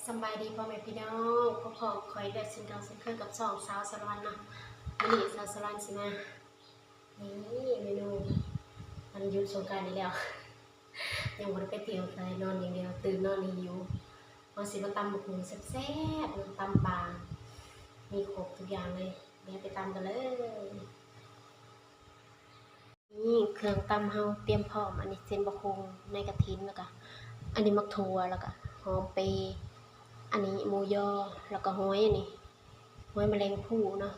ສະບາຍດີພໍ່ແມ່ພີ່ນ້ອງ ພົບພໍ້ຂ້ອຍອີກເຊັ່ນເກົ່າເຊັ່ນເຄີຍກັບຊ່ອງສາວສາລະວັນເນາະ. ມື້ນີ້ສາວສາລະວັນຊິມາ ນີ້ເມນູ ວັນຢຸດສົງການອີກແລ້ວ ຍັງບໍ່ໄດ້ໄປທ່ຽວໃສ ນອນຢ່າງດຽວ ຕື່ນນອນນີ້ຫິວ. ເຮົາຊິມາຕຳບັກຫຸ່ງແຊບໆ ຕຳປາ ມີຄົບທຸກຢ່າງເລີຍ. ດຽວໄປຕຳກັນເລີຍ. ນີ້ເຄື່ອງຕຳເຮົາຕຽມພ້ອມ ອັນນີ້ເສັ້ນບັກຫຸ່ງ ໃນກະຖິນ ແລ້ວກະອັນນີ້ໝາກຖົ່ວ ແລ້ວກະຫອມເປ ອັນນີ້ໝູຍໍ ແລ້ວກະຫອຍ ອັນນີ້ຫອຍມະແລງພູເນາະ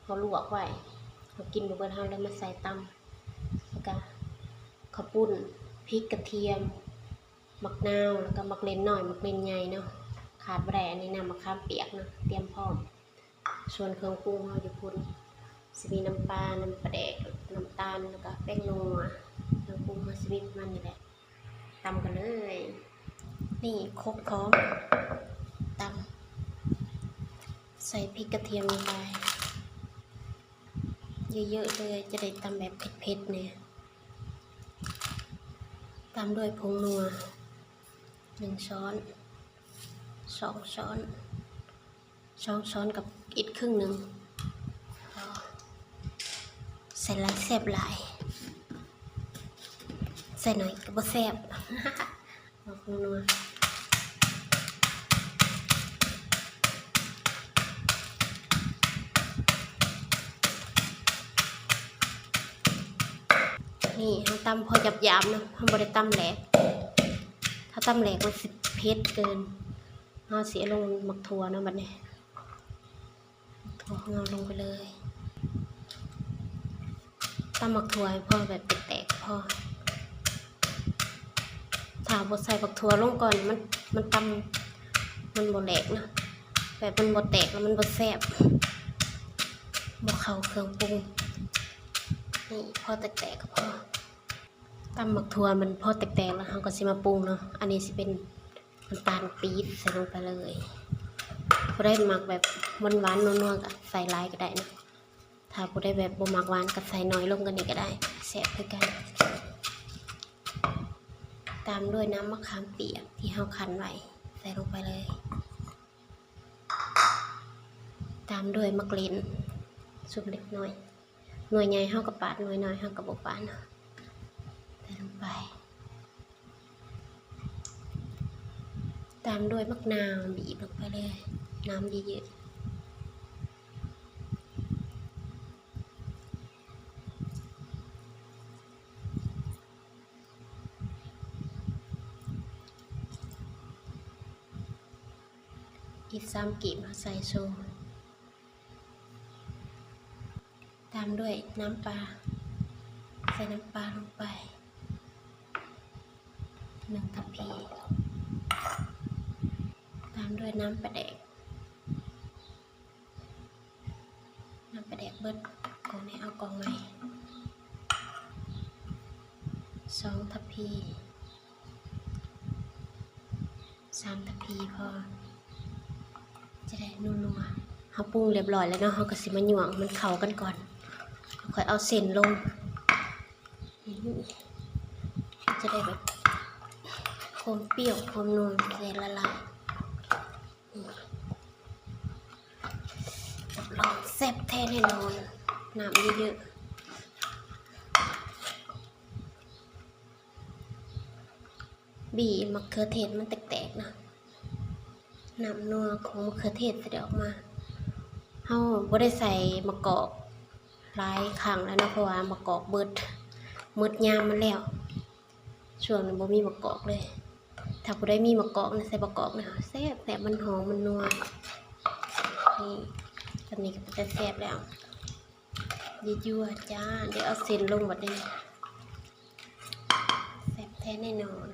ເຮົາລວກໄວ້ ເຮົາກິນບໍ່ເບິດ ເຮົາເລີຍມາໃສ່ຕຳ ແລ້ວກະເຂົ້າປຸ້ນ ພິກ ກະທຽມ ໝາກນາວ ແລ້ວກະໝາກເລັ່ນນ້ອຍ ໝາກເລັ່ນໃຫຍ່ເນາະ ຂາດບໍ່ໄດ້ ອັນນີ້ນ້ຳມະຂາມປຽກເນາະ ຕຽມພ້ອມ. ສ່ວນເຄື່ອງປຸງເຮົາຢູ່ພຸ້ນ ຊິມີນ້ຳປາ ນ້ຳປາແດກ ນ້ຳຕານ ແລ້ວກະແປ້ງນົວ. ເຄື່ອງປຸງເຮົາຊິມີປະມານນີ້ແຫຼະ ຕຳກັນເລີຍ. ນີ້ຄົກພ້ອມ ຕຳ ໃສ່ພິກກະທຽມລົງໄປເຍີະໆເລີຍ ຈະໄດ້ຕຳແບບເຜັດໆແດ່. ຕາມດ້ວຍຜົງນົວ ໜຶ່ງຊ້ອນ ສອງຊ້ອນ ສອງຊ້ອນກັບອີກເຄິ່ງໜຶ່ງ ໃສ່ຫຼາຍແຊບຫຼາຍ ໃສ່ໜ້ອຍກໍບໍ່ແຊບ. ອອກນົວໆ ນີ້ເຮົາຕຳພໍຢາບໆເນາະ ເຮົາບໍ່ໄດ້ຕຳແຫຼກ ຖ້າຕຳແຫຼກມັນຊິເຜັດເກີນ. ເຮົາຊິເອົາລົງໝາກຖົ່ວເນາະ ບັດນີ້ ຖົ່ວຂອງເຮົາລົງໄປເລີຍ ຕຳໝາກຖົ່ວໃຫ້ພໍແບບແຕກໆ ພໍ ຖ້າບໍ່ໃສ່ໝາກຖົ່ວລົງກ່ອນ ມັນ ມັນຕຳ ມັນບໍ່ແຫຼກເນາະ ແບບມັນບໍ່ແຕກແລ້ວມັນບໍ່ແຊບ ບໍ່ເຂົ້າເຄື່ອງປຸງ. ນີ້ພໍແຕກໆກໍພໍ ຕຳໝາກຖົ່ວມັນພໍແຕກໆແລ້ວ ເຮົາກໍຊິມາປຸງເນາະ ອັນນີ້ຊິເປັນ ນ້ຳຕານປີບໃສ່ລົງໄປເລີຍ ຜູ້ໃດມັກແບບຫວານໆ ນົວໆ ກໍໃສ່ຫຼາຍກໍໄດ້ເນາະ ຖ້າຜູ້ໃດແບບບໍ່ມັກຫວານກໍໃສ່ໜ້ອຍລົງກວ່ານີ້ກໍໄດ້ ແຊບຄືກັນ. ຕາມດ້ວຍນ້ຳມະຂາມປຽກທີ່ເຮົາຄັ້ນໄວ້ ໃສ່ລົງໄປເລີຍ ຕາມດ້ວຍໝາກເລັ່ນສຸມເລັກນ້ອຍ ໜ່ວຍໃຫຍ່ເຮົາກໍປາດ ໜ່ວຍນ້ອຍເຮົາກໍບໍ່ປາດເນາະ ໃສ່ລົງໄປ. ຕາມດ້ວຍໝາກນາວ ບີບລົງໄປເລີຍ ນ້ຳເຍີະໆ ອີກສາມກີບເຮົາໃສ່ໂຊ. ຕາມດ້ວຍນ້ຳປາ ໃສ່ນ້ຳປາລົງໄປໜຶ່ງທັບພີ ຕາມດ້ວຍນ້ຳປາແດກ ນ້ຳປາແດກເບິດ ກອງນີ້ເອົາກອງໃໝ່ ສອງທັບພີ ສາມທັບພີພໍ ຈະໄດ້ນົວໆ. ເຮົາປຸງລຽບລ້ອຍແລ້ວເນາະ ເຮົາກໍຊິມາຫຍວງມັນເຂົ້າກັນກ່ອນ ຄ່ອຍເອົາເສັ້ນລົງ ຈະໄດ້ແບບຄວາມປ່ຽວຄວາມນົວໃສ່ລະລາຍ ຮັບຮອງແຊບແທ້ແນ່ນອນ ນ້ຳເຍີະໆ. ບີ່ໝາກເຂືອເທດມັນແຕກໆນະ ນ້ຳນົວຂອງໝາກເຂືອເທດຈະໄດ້ອອກມາ. ເຮົາບໍ່ໄດ້ໃສ່ໝາກກອກຫຼາຍຄັ້ງແລ້ວເນາະ ເພາະວ່າໝາກກອກເບິດ ໝົດຍາມມັນແລ້ວ. ຊ່ວງນີ້ບໍ່ມີໝາກກອກເລີຍ. ຖ້າຜູ້ໃດມີໝາກກອກນະ ໃສ່ໝາກກອກນະ ແຊບໆ ມັນຫອມ ມັນນົວ. ນີ້ ຕອນນີ້ກໍເປັນຕາແຊບແລ້ວ. ຍົວໆ ຈ້າ ດຽວເອົາເສັ້ນລົງບັດນີ້ ແຊບແທ້ແນ່ນອນ.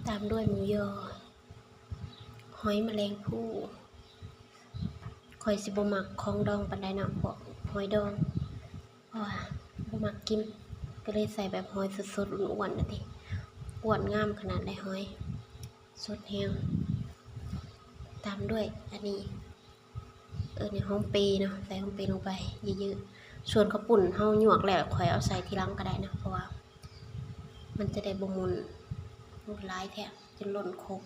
ຕາມດ້ວຍໝູຍໍ ຫອຍມະແລງພູ. ຂ້ອຍຊິບໍ່ມັກຂອງດອງປານໃດເນາະ ພວກຫອຍດອງ ເພາະວ່າບໍ່ມັກກິນ ກໍເລີຍໃສ່ແບບຫອຍສົດໆ ອ້ວນໆ ນະຕິ ອ້ວນງາມຂະໜາດໃດ ຫອຍສົດແຮງ. ຕາມດ້ວຍອັນນີ້ ເອີ້ນຫອມເປເນາະ ໃສ່ຫອມເປລົງໄປເຍີະ ສ່ວນເຂົ້າປຸ້ນເຮົາຫຍວກແລ້ວ ຄ່ອຍເອົາໃສ່ທີຫຼັງກໍໄດ້ນະ ເພາະວ່າມັນຈະໄດ້ບໍ່ໝຸ່ນ. ໂອ້ຍ ຫຼາຍແທ້ ຈົນລົ້ນຄົກ.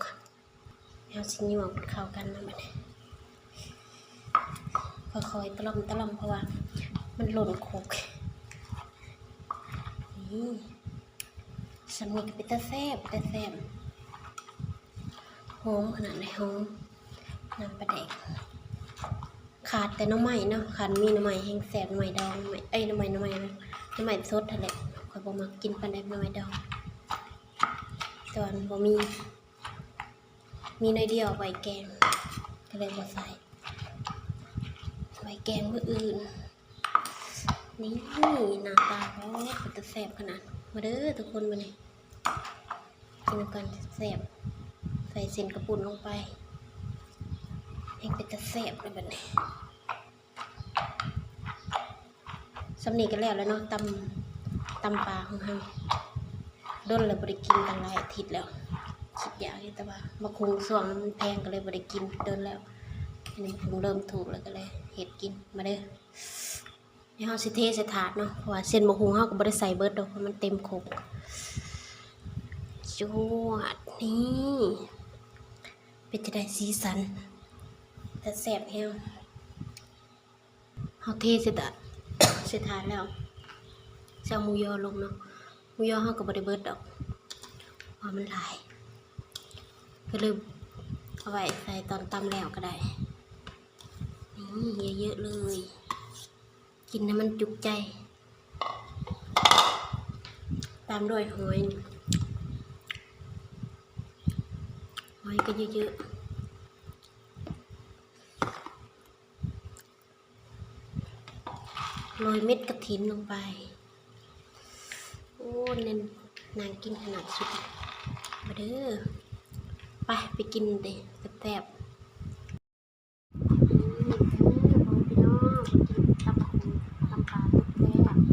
ເຮົາຊິຫຍວກເຂົ້າກັນນະບັດນີ້ ຄ່ອຍໆຕະຫຼອມຕະຫຼອມ ເພາະວ່າມັນລົ້ນຄົກ. ນີ້ ສ່ຳນີ້ກໍເປັນຕາແຊບ ເປັນຕາແຊບ ຫອມຂະໜາດໃດ ຫອມ ນ້ຳປາແດກ. ຂາດແຕ່ໜໍ່ໄມ້ເນາະ ຄັນມີໜໍ່ໄມ້ແຮ່ງແຊບ ໜໍ່ໄມ້ດອງ ໜໍ່ໄມ້ ເອີຍ ໜໍ່ໄມ້ ໜໍ່ໄມ້ ໜໍ່ໄມ້ສົດຫັ້ນແຫຼະ. ຂ້ອຍບໍ່ມັກກິນປານໃດ ໜໍ່ໄມ້ດອງ ແຕ່ວ່າມັນບໍ່ມີ ມີໜ້ອຍດຽວໄວ້ແກງ ກໍເລີຍບໍ່ໃສ່ ໄວ້ແກງມື້ອື່ນ. ນີ້ ໜ້າຕາ ໂອ້ ເປັນຕາແຊບຂະໜາດ. ມາເດີທຸກຄົນ ມື້ນີ້ກິນນຳກັນແຊບໆ ໃສ່ເສັ້ນເຂົ້າປຸ້ນລົງໄປ ແຮ່ງເປັນຕາແຊບເລີຍບັດນີ້. ສ່ຳນີ້ກໍແລ້ວແລ້ວເນາະ ຕຳ ຕຳປາຂອງເຮົາ. ດົນແລ້ວບໍ່ໄດ້ກິນ ຕັ້ງຫຼາຍອາທິດແລ້ວ ຄິດຢາກຢູ່ ແຕ່ວ່າໝາກຫຸ່ງຊ່ວງນັ້ນມັນແພງ ກໍເລີຍບໍ່ໄດ້ກິນດົນແລ້ວ. ອັນນີ້ໝາກຫຸ່ງເລີ່ມຖືກແລ້ວ ກໍເລີຍເຮັດກິນ. ມາເດີ ດຽວເຮົາຊິເທໃສ່ຖາດເນາະ ເພາະວ່າເສັ້ນໝາກຫຸ່ງເຮົາກໍບໍ່ໄດ້ໃສ່ເບິດດອກ ເພາະມັນເຕັມຄົກ. ຈວດ ນີ້ ເປັນຈັ່ງໃດ ສີສັນ ແຕ່ແຊບແຮງ. ເຮົາເທໃສ່ຖາດ ໃສ່ຖາດແລ້ວ ຊິເອົາໝູຢໍລົງເນາະ. ໝູຢໍເຮົາກໍບໍ່ໄດ້ເບິດດອກ ເພາະວ່າມັນຫຼາຍ ກໍເລີຍເອົາໄວ້ໃສ່ຕອນຕຳແລ້ວກໍໄດ້. ນີ້ ເຍີະໆເລີຍ ກິນໃຫ້ມັນຈຸໃຈ. ຕາມດ້ວຍຫອຍ ຫອຍກໍເຍີະໆ. ໂລຍເມັດກະຖິນລົງໄປ. ໂອ້ ແໜ້ນ ໜ້າກິນຂະໜາດສຸດ. ມາເດີ ໄປ ໄປກິນເດ ແຊບໆ. ອືມ ເດີ ພໍ່ແມ່ພີ່ນ້ອງ ກິນຕຳບັກຫຸ່ງ ຕຳປາແຊບໆ.